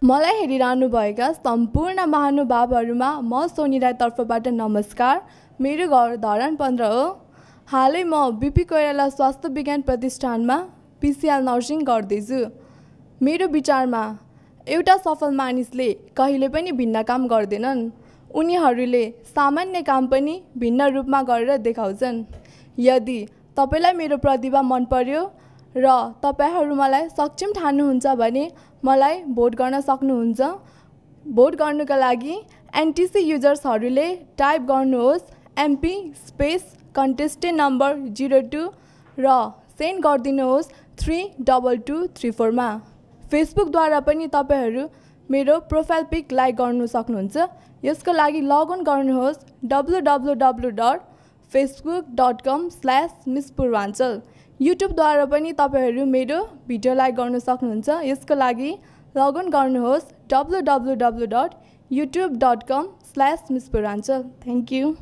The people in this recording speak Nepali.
मलाई हेरिरहनु भएका सम्पूर्ण महानुभावहरुमा म सोनी राई तर्फबाट नमस्कार। मेरो घर धरान 15 हो। हालै म बीपी कोइराला स्वास्थ्य विज्ञान प्रतिष्ठानमा पीसीएल नर्सिङ गर्दैछु। मेरो विचारमा एउटा सफल मानिसले कहिले पनि भिन्न काम गर्दैनन्। उनीहरूले सामान्य काम पनि भिन्न रूपमा गरेर देखाउँछन्। यदि तपाईलाई मेरो प्रतिभा मन पर्यो र तपाईहरु मलाई सक्षम ठान्नुहुन्छ भने मलाई भोट गर्न सक्नुहुन्छ। भोट गर्नुका लागि एनटीसी युजर्सहरूले टाइप गर्नुहोस् MP स्पेस कन्टेस्टेन्ट नम्बर 02 र सेन्ड गरिदिनुहोस् 32234 मा। फेसबुकद्वारा पनि तपाईहरु मेरो प्रोफाइल पिक लाइक गर्न सक्नुहुन्छ। यसको लागि लगइन गर्नुहोस् www.facebook.com/misspurvanchal। युट्युबद्वारा पनि तपाईहरु मेरो भिडियो लाइक गर्न सक्नुहुन्छ। यसको लागि लगइन गर्नुहोस् www.youtube.com/misspurvanchal। Thank you.